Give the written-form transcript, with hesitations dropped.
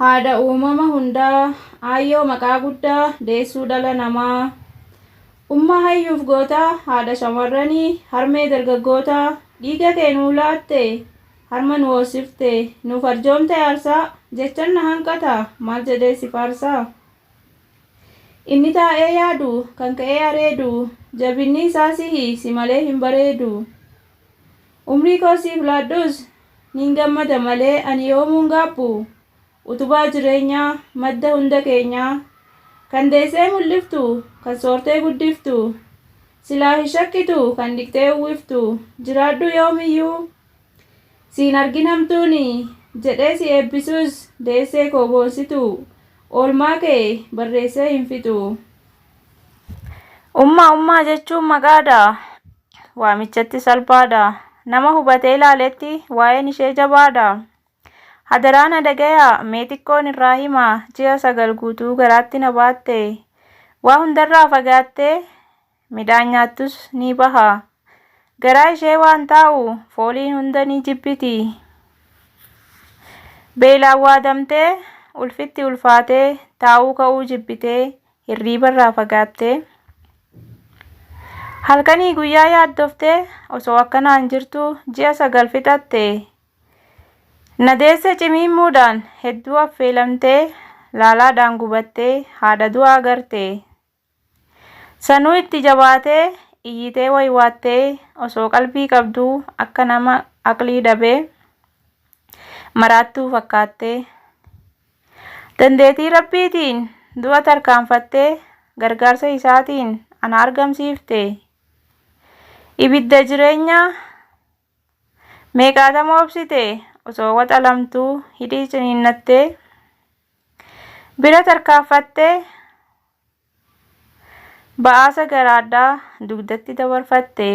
Haadha uumama hundaa, aayyoo maqaa guddaa, deessuu dhala namaa. Ummaa hayyuuf gootaa, haadha shamarranii, harmee dargaggootaa, dhiiga kee nuu laatte, harma nu hoossifte, nuuf arjoomte aarsaa, jechan na hanqata, maal jedhee si faarsaa? Inni taa'ee yaadu, kan ka'ee areedu, jabinni isaa sihi, si malee hin bareedu. Umrii koo siif laadhus, nin gammada malee ani yoomuu hin gaabbu. Utubaa jireenyaa, madda hunda keenyaa, kan deessee mul'iftu, kan soortee guddiftu, silaa hin shakkitu kan dhiqxee uwwiftu, jiraadhu yoomiyyuu. Siin argin hamtuuni jedhee si eebbisus deessee koo boonsitu oolmaa kee barreessee hin fixu. Ummaa ummaa jechuun maqaadha. Waamichatti salphaadha. Nama hubatee ilaaletti waa'een ishee jabaadha. Hadaraa na dhagayaa mee xiqqoon irraa hima ji'a 9 guutuu garaatti na baatte. Waa hundarraa fagaattee Midhaan nyaattus ni baha. Garaa ishee waan taa'u fooliin hunda ni jibbiti. Beelaan waadamtee, ulfitti ulfaatee, taa'uu ka'uu jibbitee, hirriibarraa fagaattee. Halkanii guyyaa yaaddoftee osoo akkanaan jirtuu ji'a 9 fixatte. Na deesse cimiimmuudhaan hedduu affeelamtee, laalaadhaan gubattee haadha du'aa garte. Sanuu itti jabaatee iyyitee waywaattee osoo qalbii qabduu akka nama aqlii dhabee maraattuu fakkaattee. Dandeetii Rabbiitiin du'a tarkaanfattee gargaarsa isaatiin ana argamsiifte. Ibidda jireenyaa meeqaatama obsite osoo waxalamtuu hidhii ciniinnattee. Bira tarkaanfattee ba'aasa garaadhaa dugdatti dabarfatte.